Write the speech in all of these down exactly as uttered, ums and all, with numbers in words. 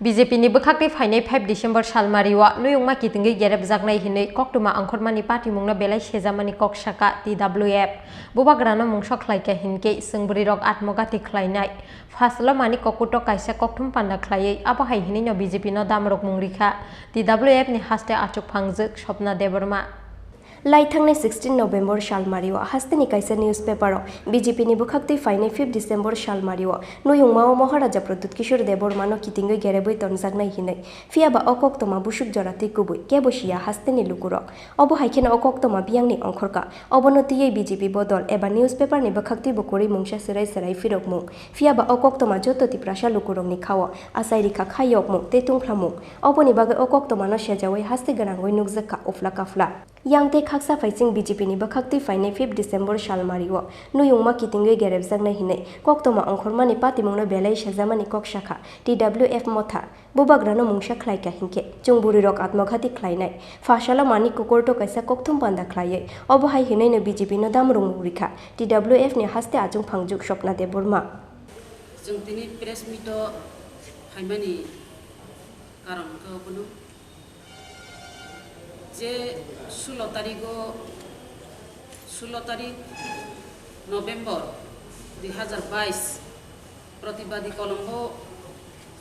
B J P ni bwkhaktwi phainai five December salmario nuyungma kitingwi gerepjaknai hinwi koktwma ongkhormani patimungno belai sejamani kok saka T W F. Bubagrano mungsa khlaikha hinkhe chwng bwrwirok atmogati khlainai. Phasalo mani kokuto kaisa kokthum panda khlaiwi abo hai hinwino B J P no damrokmung rikha T W F ni haste achuk phangjwk Swapna Debbarma. Laithangni sixteen November salmario hasteni kaisa newspaper-o B J P ni bwkhaktwi phainai fifth December salmario nuyungmao Maharaja Pradyut Kishore Debbarmano kitingwi gerebwi tonjaknai hinwi. Phiyaba o koktwma busuk jora twi kubui kebo siya hasteni lukurok. Obo hai kheno o koktwma biyangni ongkhorka. Obono twiwi B J P bodol eba newspaper ni bwkhaktwi bo kwrwi mungsa swrai swrai phirokmung. Phiyaba o koktwma joto Tiprasa lukurokni khao achai rikha kha yokmung tei tungphlamung. Oboni bagwi o koktwmano sejawi haste gwnangwi nukjakha uphla kaphla. Yang tei khaksa phaising B J P ni bwkhaktwi phainai fifth December salmario nuyungma kitingwi gerepjaknai hinwi koktwma ongkhormani patimungno belai sejamani kok sakha T W F motha. Bubagrano mungsa khlaikha hinkhe chwng bwrwirok atmogati khlainai. Phasalo mani kokorto kaisa kokthum panda khlaiwi obo hai hinwino B J P no damrokmung rikha T W F ni haste achung phangjwk Swapna Debbarma. Chwng tini press meet-o phaimani karon hwnkhe obono. Je sulo tarigo, sulo tarik November dui hazar bais, Pratibadi kolombo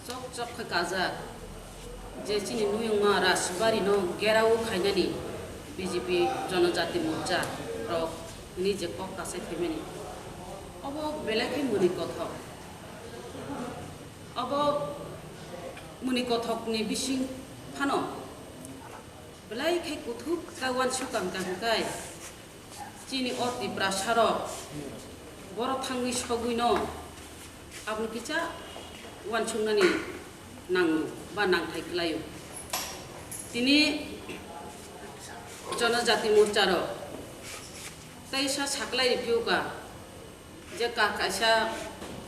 chok chok khe kajak je chini nuyungma Rajbari no gerao khainani B J P Jonojati Morcha rok hwnwi je kok kasai phaimani. Obo belai khe muni kothok. Obo muni kothokni bising phano belai khe kuthuk khe uansuk ang kaham kai chini o Tiprasarok borok thangwi sogwino aboni kisa uansuknani nango ba nangthai khlaio. Tini Jonojati Morcharok teisa saklai riphiuka. Je ka-, kaisa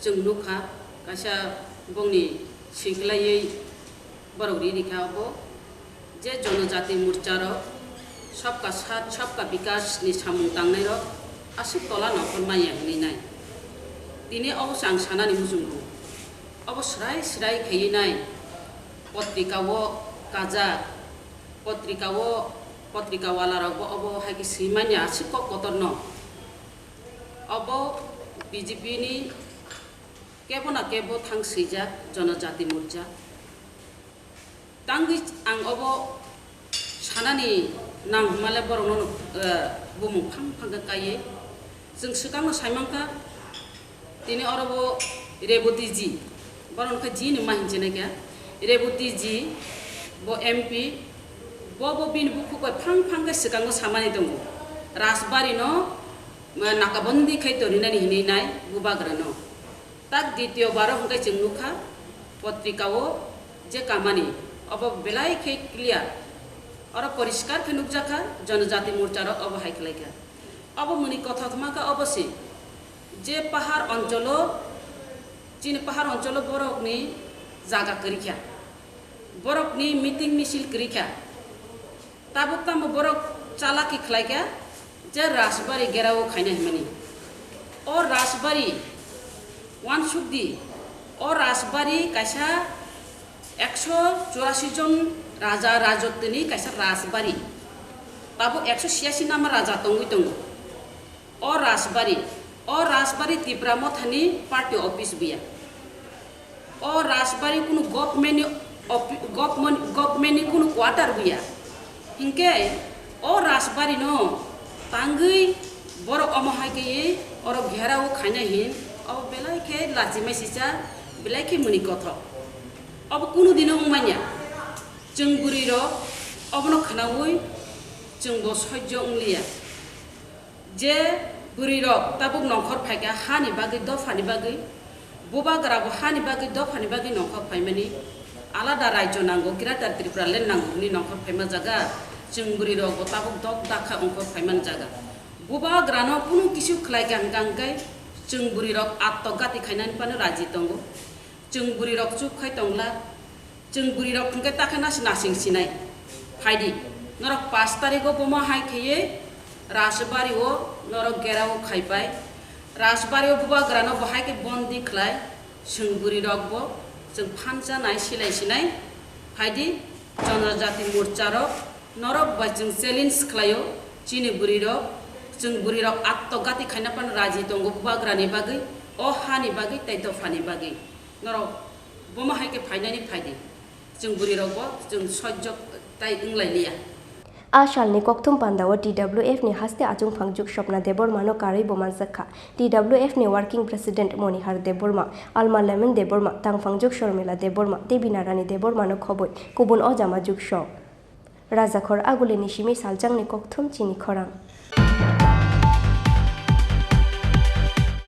chwng nukha, kaisa bongni swiklaiwi borok ri rikha obo, je Jonojati Morcharok Sabka Saath, Sabka Vikas ni samung tangnairok aswk tola nongkhor manya hwnwi nai. Tini obo se ang sanani muchungo. Obo swrai swrai khaiwi nai, potrika o kajak, potrika o, potrika walarokbo obo hai khe swi manya aswk kok kotorno. Obo B J P ni kebo na kebo thang swijak Jonojati Morcha. Tangwi ang obo sanani nang hwnmale borokno, eh, bumung phang phang khe kaiwi. Chwng swkangno saimankha, tini oro bo Reboti ji, borok khe ji ni ma hinwi sinai khe. Reboti ji bo M P, bo, bo bini bukhuk bai phang phang khe swkango samani tongo. Rajbari no, eh, nakabandi khai torinani hinwi nai bubagra no. Tak ditiyo baro hwnkhe chwng nukha, potrika o je kamani, obo belai khe clear. Oro poriskar khe nukjakha, Jonojati Morcha rok obo hai khlaikha. Obo muni kothok hwnkha obo se, je pahar oncholo, chini pahar oncholo borokni jaga kwrwikha, borokni meeting misil kwrwikha. Tabuk tamo borok chalaki khlaikha je Rajbari gerao khaina himani. O Rajbari, uansukdi, o Rajbari kaisa ekso churasi jon raja rajottini kaisa Rajbari. Tabuk ekso siyasi nama raja tongwi tongo. O Rajbari, o Rajbari Tipra Mothani party office buya. O Rajbari kunu government ni ofi-, government, government ni kunu quarter buya. Hinkhe o Rajbari no tangwi borok omo hai khe oro gherao khaina hin, obo belai khe lachimai sisa, belai khe muni kothok. Obo kunu dino wngmanya. Chwng bwrwi rok obono khwnaui chwng bo sojjo wngliya. Je bwrwirok tabuk nongkhor phaikha hani bagwi, dophani bagwi, bubagrabo hani bagwi, dophani bagwi nongkhor phaimani, alada rajyo nango, Greater Tripura Land nango hwnwi nongkhor phaima jaga, chwng bwrwirokbo tabuk dok dakha ongkhor phaimani jaga. Bubagrano kunu kisu khlaikha hwnkha hwnkhe chwng bwrwirok atto gati khainani phano raji tongo. Chwng bwrwirok chup khai tongla, chwng bwrwirok hwnkhe takhe nasi nasing sinai. Phaidi, norok pash tarigo bomo hai kheye Rajbari o norok gerao khaipai. Rajbari o bubagrano bo hai khe bondi khlai, chwng bwrwirokbo Chwng phansa nai silai sinai phaidi, Janajati Morcha rok norok bai chwng challenge khlaio, chini bwrwi rok, chwng bwrwi rok atto gati khaina phano raji tongo bubagra ni bagwi, o ha ni bagwi tei dopha ni bagwi. Norok bomo hai khe phainani phaidi, chwng bwrwi rok bo chwng sojjo tai wnglai liya. A salni kokthum pandao T W F ni haste achungphang juk Swapna Debbarma no karwi bo manjakha. T W F ni working president Monihar Debbarma, Alma Lemin Debbarma, tangphang juk Sharmila Debbarma, Debi Narani Debbarma no khoboi kubun ojama juk sok. Rajakhor Aguli ni simi salchang ni kokthum chini khorang.